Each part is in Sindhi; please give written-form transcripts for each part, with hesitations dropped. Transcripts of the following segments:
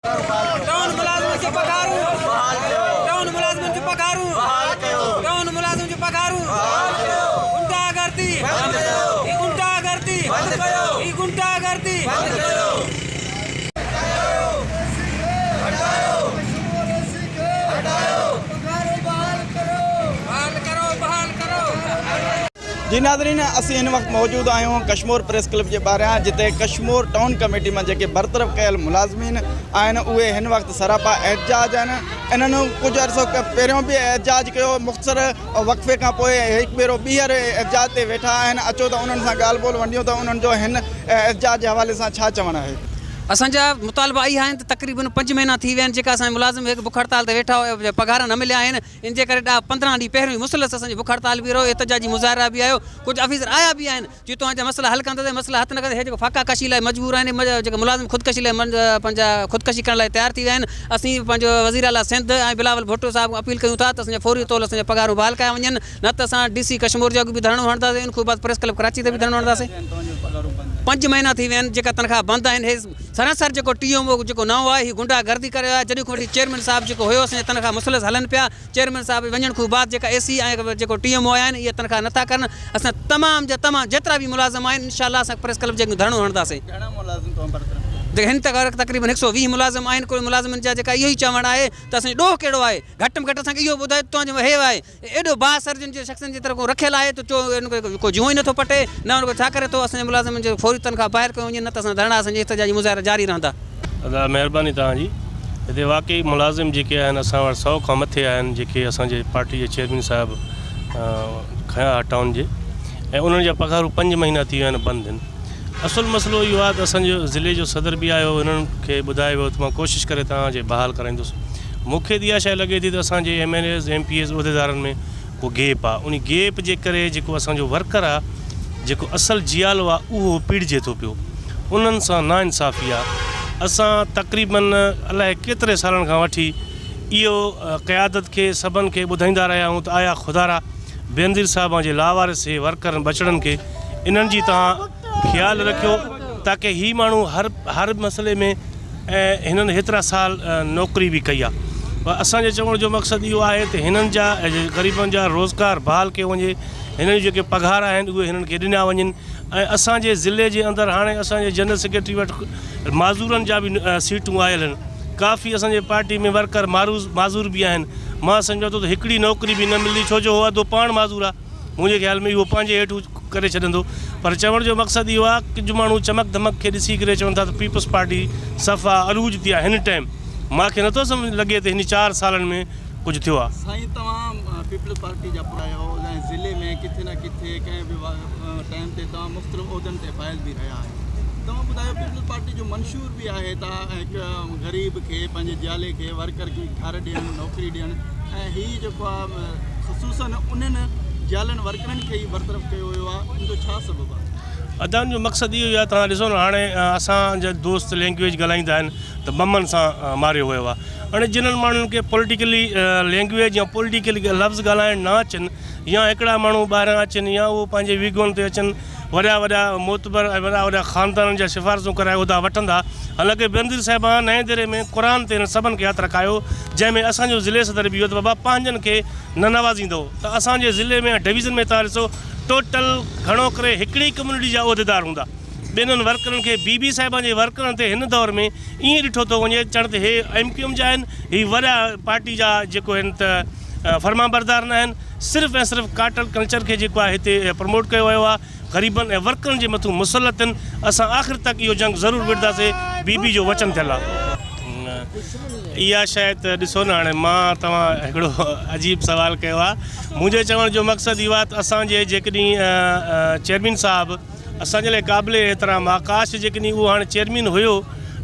ٽائون ملازمن جون پگهارون بحال ڪيو ٽائون ملازمن جون پگهارون بحال ڪيو ٽائون ملازمن جون پگهارون بحال ڪيو غنڊا گردي بند ڪيو هي غنڊا گردي بند ڪيو هي غنڊا گردي بند ڪيو. جي ناظرين اسين هن وقت موجود آهيون ڪشمور پريس ڪلب جي ٻاهريان جتي ڪشمور ٽائون ڪميٽي مان جيڪي برطرف ڪيل ملازمين آهن اهي هن وقت سراپا احتجاج آهن انهن ڪجهه عرصو پهريون به احتجاج ڪيو مختصر وقفي کان پوء هڪ ڀيرو ٻيهر احتجاج تي ويٺا آهن اچو ته انهن سان ڳالهه ٻولهه ونڊيون ته انهن جو هن احتجاج جي حوالي سان ڇا چوڻ آهي. اسان جا مطالبا اهي آهن ته تقريبن پنج مهينا ٿي ويا آهن جيڪا اسان جا ملازم هڪ بک هڙتال تي ويٺا هئا پگهار نه مليا آهن ان جي ڪري ڏهه 15 ڏينهن پهريون ئي مسلسل اسان جي بک هڙتال به رهيو، احتجاجي مظاهرا به آيو، ڪجهه آفيسر آيا به آهن جي توهان جا مسئلا حل ڪنداسين، مسئلا حل نه ڪنداسين، هي جيڪو فاقا ڪشي لاء مجبور آهن، هي جيڪا ملازم خودڪشي لاء پنهنجا خودڪشي ڪرڻ لاء تيار ٿي ويا آهن، اسين پنهنجو وزير اعليٰ سنڌ ۽ بلاول ڀٽو صاحب کان اپيل ڪيون ٿا ته اسان جا فوري طور اسان جا پگهارون بحال ڪيا وڃن نه ته اسان ڊي سي ڪشمور جي اڳ به ڌرڻو هڻنداسين ان کان بعد پريس ڪلب ڪراچي تي به ڌرڻو هڻنداسين. پنج مهينا ٿي ويا آهن جيڪا تنخواه بند آهن هي سراسر جيڪو ٽي ايم او جيڪو نئون آهي هي غنڊا گردي ڪري رهيو آهي جڏهن کان وٺي چيئرمين صاحب جيڪو هيو اسان جا تنخواه مسلسل هلن پيا چيئرمين صاحب وڃڻ کان بعد جيڪا اي سي ۽ جيڪو ٽي ايم او آيا آهن اهي تنخواه نٿا ڪرن اسان تمام جا تمام جيترا به ملازم آهن انشاء الله اسان پريس ڪلب جي اڳيون ڌرڻو هڻنداسين. گهڻا ملازم توهان برطرف ڪيا؟ هن تڪ تقريبن هڪ سو 20 ملازم آهن ڪل ملازمن جا جيڪا اهو ئي چوڻ آهي ته اسان جو ڏوهه ڪهڙو آهي گهٽ ۾ گهٽ اسان کي اهو ٻڌايو ته توهان جو هي آهي ايڏو بااثر جن جي شخصن جي طرف ڪو رکيل آهي ته چو ان کي ڪو جونء ئي نٿو پٽي نه ان کي ڇا ڪري ٿو اسان جي ملازمن جي فوري تنخواه باهر ڪيو وڃي نه ته اسان ڌرڻا اسان جي احتجاجي مظاهرا جاري رهندا. ادا مهرباني توهان جي هتي واقعي ملازم جيڪي آهن اسان وٽ سو کان مٿي آهن جيڪي اسان جي پارٽي جي چيئرمين صاحب کنيا ها ٽائون جي ۽ انهن جا پگهارون پنج مهينا ٿي ويا آهن بند آهن اصل مسئلو اهو آهي ته اسان جو ضلعي جو صدر به آيو هنن کي ٻڌايو ويو ته مان ڪوشش ڪري توهان جي بحال ڪرائيندس مون کي ته اها شيء لڳي ٿي ته اسان جي M N As M P As عهديدارن ۾ ڪو گيپ آهي ان گيپ جي ڪري جيڪو اسان جو ورڪر آهي جيڪو اصل جيالو آهي اهو پيڙجي ٿو پيو انهن سان ناانصافي آهي اسان تقريبن الائي ڪيتري سالن کان وٺي اهو قيادت کي سڀن کي ٻڌائيندا رهيا آهيون ته آيا خدارا بينظير صاحبه جي لاوارث هي ورڪرن ٻچڙن کي انهن جي توهان خيال رکيو تاڪه هي ماڻهو هر هر مسئلي ۾ ۽ هنن هيترا سال نوڪري به ڪئي آهي پر اسان جي چوڻ جو مقصد اهو آهي ته هنن جا غريبن جا روزگار بحال ڪيو وڃي هنن جون جيڪي پگهار آهن اهي هنن کي ڏنا وڃن ۽ اسان جي ضلعي جي اندر هاڻي اسان جي جنرل سيڪريٽري وٽ معذورن جا به سيٽون آيل آهن ڪافي اسان جي پارٽي ۾ ورڪر معذور به آهن مان سمجهان ٿو ته هڪڙي نوڪري به نه ملندي ڇو جو هو اڌو پاڻ معذور آهي منهنجي خيال ۾ اهو پنهنجي هيٺ ڪري ڇڏندو پر چوڻ جو مقصد اهو آهي ڪجهه ماڻهو چمڪ ڌمڪ کي ڏسي ڪري چون ٿا ته پيپلز پارٽي صفا عروج تي آهي هن ٽائيم مان کي نٿو سمجهه لڳي ته هن چار سالن ۾ ڪجهه ٿيو آهي. سائين توهان پيپلز پارٽي جا پرايا هو ۽ ضلعي ۾ ڪٿي نه ڪٿي ڪنهن به ٽائيم تي توهان مختلف عهدن تي فائز به رهيا آهيو توهان ٻڌايو پيپلز پارٽي جو منشور به آهي ته هڪ غريب کي پنهنجي جيالي کي ورڪر کي گهر ڏيڻ نوڪري ڏيڻ ۽ هي جيڪو آ خصوصا انهن جيالن ورڪرن کي ئي برطرف ڪيو ويو آ ان جو ڇا سبب آ؟ ادا ان جو مقصد اهو ئي آ توهان ڏسو نه هاڻي اسان جا دوست لينگويج ڳالهائيندا آهن ته بمن سان ماريو ويو آ هاڻي جنھن ماڻهن کي پوليٽيڪلي لينگويج يا پوليٽيڪلي لفظ ڳالهائڻ نه اچن يا هڪڙا ماڻهو ٻاهران اچن يا اهو پنهنجي ويگون تي اچن وڏا وڏا معتبر ۽ وڏا وڏا خاندانن جا سفارشون ڪرائي عهدا وٺندا. حالانڪه بينظير صاحبان نئين ديري ۾ قرآن تي هنن سڀن کي هٿ رکايو جنهن ۾ اسان جو ضلعي صدر به هيو ته بابا پنهنجن کي نه نوازيندو ته اسان جي ضلعي ۾ ۽ ڊويزن ۾ توهان ڏسو ٽوٽل گهڻو ڪري هڪڙي ڪميونٽي جا عهديدار هوندا ٻين ورڪرن کي بي بي صاحبان جي ورڪرن تي هن دور ۾ ائين ڏٺو ٿو وڃي ڄڻ ته هي ايم ڪيو ايم جا آهن هي وڏا پارٽي جا جيڪو آهن ته فرمانبردار نه آهن صرف ۽ صرف ڪارٽل ڪلچر کي جيڪو آهي هتي پروموٽ ڪيو ويو آهي غريبن ۽ ورڪرن جي مٿون مسلط آهن اسان آخر تڪ اهو جنگ ضرور وڙهنداسي بي بي جو وچن ٿيل آهي. اها شيء ته ڏسو نه هاڻي مان توهان هڪڙو عجيب سوال ڪيو آهي منهنجي چوڻ جو مقصد اهو آهي ته اسان جي جيڪڏهن چيئرمين صاحب اسان جي لاء قابل احترام آ ڪاش جيڪڏهن اهو هاڻي چيئرمين هيو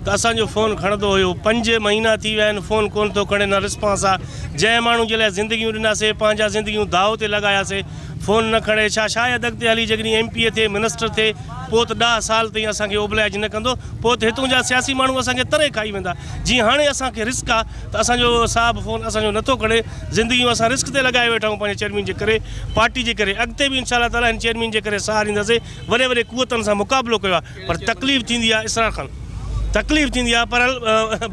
ته اسان جو فون کڻندو هيو پنج مهينا ٿي ويا آهن فون ڪونه ٿو کڻي نه رسپانس آ جنهن ماڻهو جي لاء زندگيون ڏناسي پنهنجا زندگيون داء تي لڳاياسي فون نه کڻي ڇا شايد اڳتي هلي جيڪڏهن ايم پي اي ٿئي منسٽر ٿئي پوء ته ڏاهه سال تائين اسان کي اوبلائج نه ڪندو پوء ته هتون جا سياسي ماڻهو اسان کي تري کائي ويندا جيئن هاڻي اسان کي رسڪ آ ته اسان جو صاحب فون اسان جو نٿو کڻي زندگيون اسان رسڪ تي لڳائي ويٺا آهيون پنهنجي چيئرمين جي ڪري پارٽي جي ڪري اڳتي به انشاء الله تعالي هن چيئرمين جي ڪري ساهه ڏينداسين وڏي وڏي قوتن سان مقابلو ڪيو آهي پر تڪليف ٿيندي آهي اسرار خان. تڪليف ٿيندي آهي پر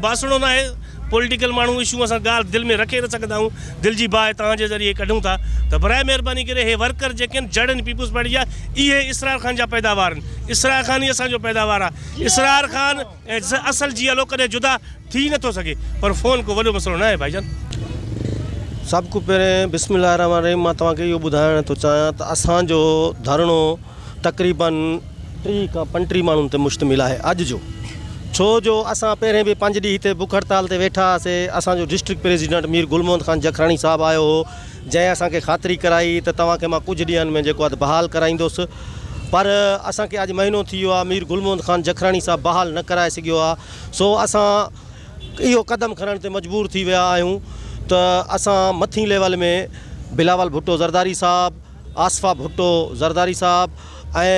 باسڻو ناهي پوليٽيڪل ماڻهو اشو اسان ڳالهه دل ۾ رکي نه سگهندا آهيون دل جي باهه توهان جي ذريعي ڪڍون ٿا ته برائي مهرباني ڪري هي ورڪر جيڪي آهن جڙ آهن پيپلز پارٽي جا اهي اسرار خان جا پيداوار آهن اسرار خان ئي اسان جو پيداوار آهي اسرار خان ۽ اصل جي ايل او ڪڏهن جدا ٿي نٿو سگهي پر فون ڪو وڏو مسئلو ناهي ڀائي جان. سڀ کان پهرين بسم الله الرحمٰن الرحيم مان توهان کي اهو ٻڌائڻ ٿو چاهيان ته اسان جو ڌرڻو تقريبن 30 کان 35 ماڻهن تي مشتمل آهي اڄ جو ڇو جو اسان پهرين به پنج ڏينهن هتي بک هڙتال تي ويٺا هئاسي اسان جو ڊسٽرڪٽ پريزيڊنٽ مير گل محمد خان جکراڻي صاحب آيو هو جنهن اسان کي خاطري ڪرائي ته توهان کي مان ڪجهه ڏينهن ۾ جيڪو آهي بحال ڪرائيندس پر اسان کي اڄ مهينو ٿي ويو آهي مير گل محمد خان جکراڻي صاحب بحال نه ڪرائي سگهيو آهي سو اسان اهو قدم کڻڻ تي مجبور ٿي ويا آهيون ته اسان مٿين ليول ۾ بلاول ڀٽو زرداري صاحب آصفه ڀٽو زرداري صاحب ۽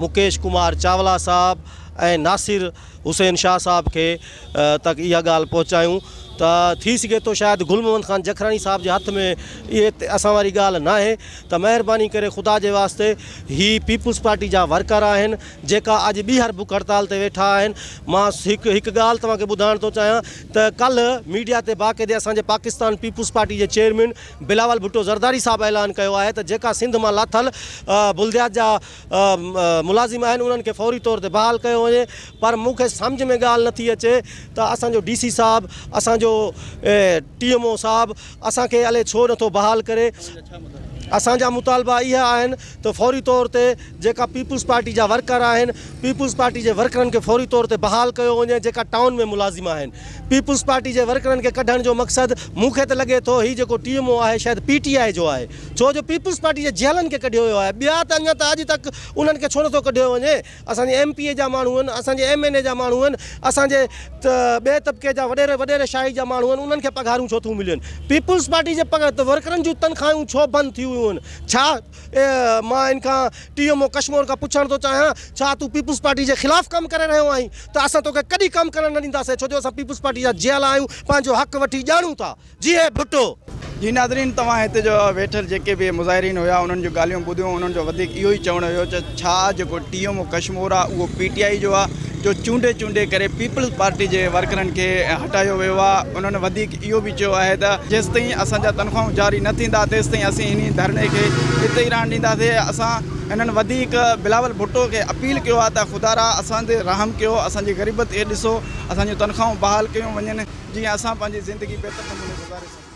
مڪيش ڪمار چاولا صاحب ۽ ناصر حسين شاهه صاحب کي تڪ اها ڳالهه پهچايون ته ٿي سگهي ٿو شايد گل محمد خان جکراڻي صاحب جي هٿ ۾ اهي اسان واري ڳالهه ناهي ته مهرباني ڪري خدا جي واسطي هي پيپلز پارٽي جا ورڪر آهن جيڪا اڄ ٻيهر بک هڙتال تي ويٺا آهن مان هڪ هڪ ڳالهه توهان کي ٻڌائڻ ٿو چاهيان ته ڪلهه ميڊيا تي باقاعدي اسان جي پاڪستان پيپلز پارٽي جي چيئرمين بلاول ڀٽو زرداري صاحب اعلان ڪيو آهي ته جيڪا سنڌ مان لاٿل بلديات جا ملازم آهن انهن کي فوري طور تي بحال ڪيو وڃي پر مون کي سمجهه ۾ ڳالهه نٿي اچي ته اسان جو ڊي سي صاحب اسان جو ٽي ايم او صاحب اسان کي الائي ڇو نٿو بحال ڪري اسان جا مطالبا اها آهن ته فوري طور تي جيڪا پيپلز پارٽي جا ورڪر آهن پيپلز پارٽي جي ورڪرن کي فوري طور تي بحال ڪيو وڃي جيڪا ٽائون ۾ ملازم آهن پيپلز پارٽي جي ورڪرن کي ڪڍڻ جو مقصد مون کي ته لڳي ٿو هي جيڪو ٽي ايم او آهي شايد پي ٽي آء جو آهي ڇو جو پيپلز پارٽي جي جيلن کي ڪڍيو ويو آهي ٻيا ته اڃا ته اڄ تڪ انهن کي ڇو نٿو ڪڍيو وڃي اسان جي ايم پي اي جا ماڻهو آهن اسان جي ايم اين اي جا ماڻهو آهن اسان جي ٻئي طبقي جا وڏيري وڏيري شاهي جا ماڻهو آهن انهن کي پگهارون ڇو ٿيون ملين پيپلز پارٽي جي ورڪرن جون تنخواهيون ڇو بند ٿي ويون آهن ڇا مان ان کان ٽي ايم او ڪشمور کان پڇڻ ٿو چاهيان ڇا تون پيپلز پارٽي جي خلاف ڪم ڪري رهيو آهين ته اسان توکي ڪڏهن ڪم ڪرڻ نه ڏينداسين ڇو جو اسان پيپلز پارٽي جا جيالا آهيون پنهنجو حق وٺي ڄاڻون ٿا جيئي ڀٽو. جي ناظرين توهان هتي جو ويٺل جيڪي به مظاهرين هيا انهن جون ڳالهيون ٻڌيون انهن جو وڌيڪ اهو ئي چوڻ هيو ته ڇا جيڪو ٽي ايم او ڪشمور آ اهو پي ٽي آئي جو آ جو چونڊي چونڊي ڪري پيپلز پارٽي جي ورڪرن کي هٽايو ويو آ انهن وڌيڪ اهو به چيو آهي ته جيستائين اسان جا تنخواهون جاري نه ٿيندا تيستائين اسين انهي ڌرڻي کي اتي ئي رهڻ ڏينداسين اسان هنن وڌيڪ بلاول ڀٽو کي اپيل ڪيو آهي ته خدارا اسان تي رحم ڪيو اسان جي غريبت کي ڏسو اسان جون تنخواهون بحال ڪيون وڃن جيئن اسان پنهنجي زندگي بهتر نموني گذاري سگهون.